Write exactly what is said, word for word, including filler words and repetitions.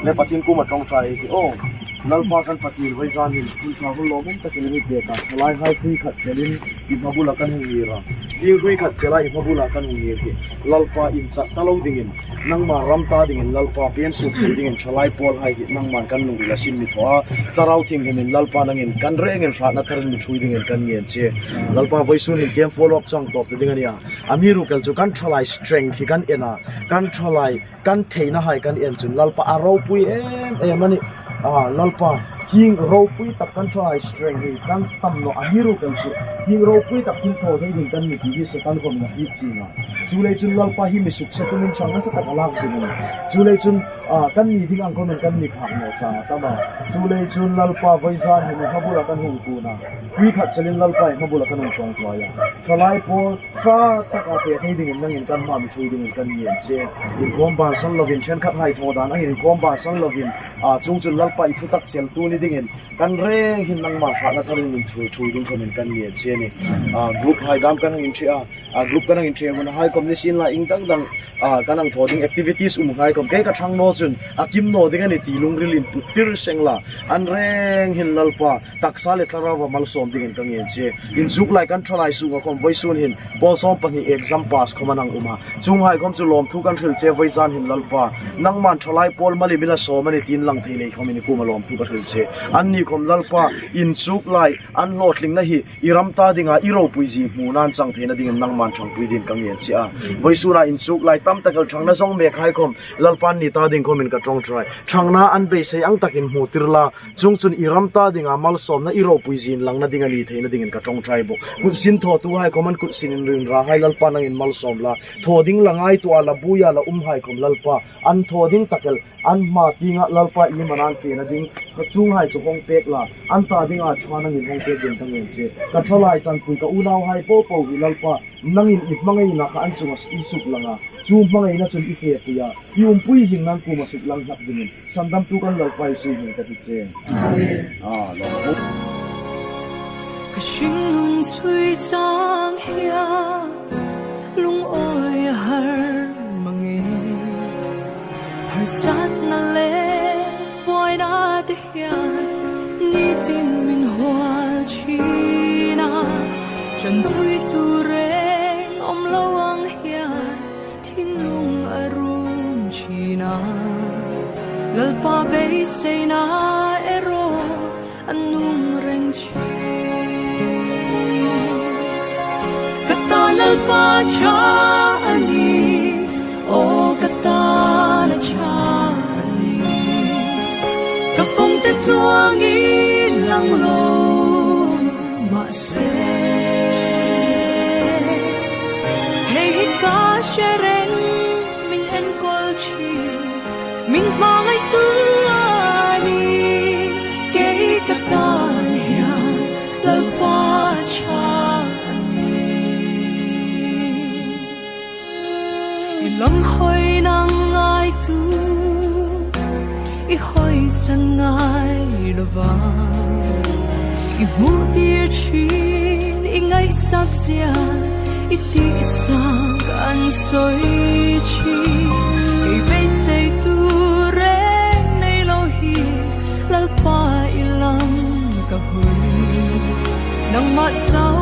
Le Pathien kuoma ṭawngṭai ei tih. Aw, Lalpa kan Pathien, vawisun hin hun ṭha hun lawmum takin i mi pek a, thalai hai hrui khat chelin i hmabula kan hung ngir a. Hieng hrui khat chela i hmabula kan hung ngir hi Lalpa, in chat ta lo dingin, nangma ram ta dingin, Lalpa, piensuok thei dingin thalai pawl hai hi nangman kan lungrila sin mi thaw a. Thlarau Thienghlaumin Lalpa, nangin kan rengin hratna tharin mi ṭhuoi dingin kan ngen che. Lalpa, vawisun hin camp follow up chang tawp ta ding a nih a. Amiruokchu kan thalai strength hi kan en a, kan thalai kan theina hai kan en chun Lalpa, a ropui em em a nih. A, Lalpa, hieng ropui tak kan thalai strength hi kan tam naw a, amiruokchu hieng ropui tak thilthaw thei ding kan ni ti hi Setan khawmin a hriet chieng a. Chuleiin chun Lalpa, hi mi sukse tumin chang nasa tak a lak zing a nih. Chuleiin chun, a, kan ni ding ang khawmin kan ni phak naw chang a tam a. Chuleiin chun Lalpa, vawisun hin i hmabula kan hung kun a. Hrui khat chelin Lalpa, i hmabula kan hung ṭawngṭai a. Thalai pawl ṭha taka pe thei dingin nangin kan hmaa mi ṭhuoi dingin kan ngen che. Inkhawm bansan lovin, ṭhenkhat hai thaw dan angin inkhawm bansan lovin, a, chuongchun Lalpa, i thutak cheltu ni dingin kan reng hin nangma hratna tharin mi ṭhuoi, ṭhuoi ding khawmin kan ngen che a nih. A, group hai dam kan hang inṭhe a, a, group kan hang inṭhe hun hai khawm ni sienla, ieng dang dang, a, kan hang thaw ding activities um hai khawm kei ka ṭhang naw chun a kim naw ding a nih ti lungril input tir seng la, an reng hin Lalpa, taksa le thlarauva malsawm dingin ka ngen che. Inchuk lai kan thalai sunga khawm vawisun hin pawl sawm pahni exam pass khawm an hang um a. Chuong hai khawm chu lawmthu kan hril che, vawisun hin Lalpa, nangman thalai pawl mal i mi la sawm a nih tiin lang thei lei khawmin i kuoma lawmthu ka hril che. Anni khawm Lalpa, inchuk lai an hlawtlingna hi i ram ta dinga i ropui zie hmu nan chang theina dingin nangman ṭhangpui dingin ka ngen che a. Vawisuna inchuk lai tam tak el ṭhangna zawng mek hai khawm Lalpa, anni ta ding khawmin ka ṭawngṭai. Ṭhangna an beisei ang takin hmu tir la, chuongchun i ram ta dinga malsawmna, i ropui zie inlangna ding a ni theina dingin ka ṭawngṭai bawk. Kutsin thawtu hai khawm an kutsin inrinra hai Lalpa, nangin malsawm la. Thaw ding la ngaituo a, la buoi a, la um hai khawm Lalpa, an thaw ding tak el an hma tienga Lalpa, i man an fena ding, ka chuong hai chu hawng pek la, an ta dinga ṭha nangin hawng pek dingin ka ngen che. Ka thalai chanpui, ka unau hai popo hi Lalpa, nangin i hmangaina kha an chunga i suklang a. Chu hmangaina chun i fepui a, i umpui zing nan kuoma suklang hlak dingin sandamtu kan Lalpa Isu hmingin ka ti che. Amen. A, lo. Ka hringnun chhui chang hian lungawi a har mang e. Harsatna le buaina te hian nitin min hual ṭhin a. Ṭanpuitu reng awm lo ang hian thinlung a rum ṭhin a. Lalpa beiseina erawh a nung reng ṭhin. Ka tan Lalpa ṭha a ni, aw ka tan a ṭha a ni. Ka kawngte tluang inlang lo mah se, hei hi ka hre reng, min enkawl ṭhin, min hmangaihtu a ni. Kei ka tan hian Lalpa ṭha a ni. I lam hawina ngaitu, i hawisan ngai lova, i hmuh tir ṭhin, i ngaihsak zia, i tihsak an sawi ṭhin. Ei beiseitu reng nei lo hi Lalpa i lam ka hawi, nangmah chau